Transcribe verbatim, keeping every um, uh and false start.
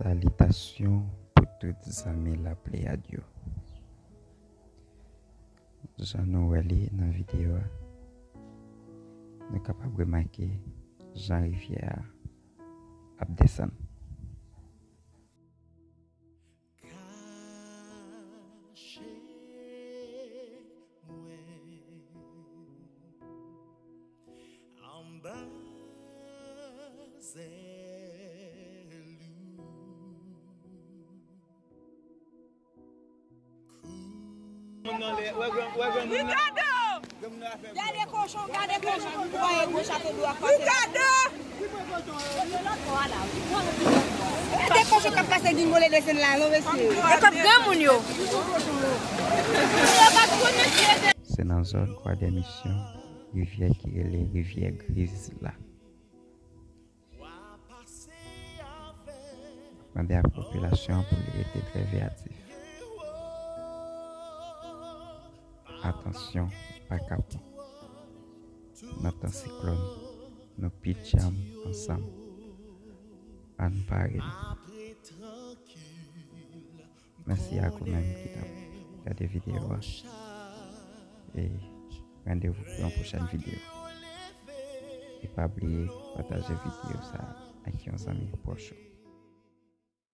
Salitasyon pou tout zanmi Lapleyad yo. Jan nou wè li nan videyo a, nou kapab remake jan rivyè a ap desann. Kache mwen anba zèl ou. Ricardo! Gade kochon, gade kochon, voye gwo chato dlo ak pase. Ricardo! Gade kochon k ap pase gingole desann la non mesye. E kòb granmoun yo. Se nan zòn Kwa dè Misyon, rivyè ki rele Rivyè Griz la. Mande a popilasyon an pou li rete trè veyatif. Atansyon, pa kapon. Nan tan siklòn, nou pi djanm ansanm. Ann pare nou. Mèsi ak ou menm ki t ap gade videyo a. E randevou pou yon pwochèn videyo. E pa bliye pataje videyo sa a ak yon zanmi pwòch ou.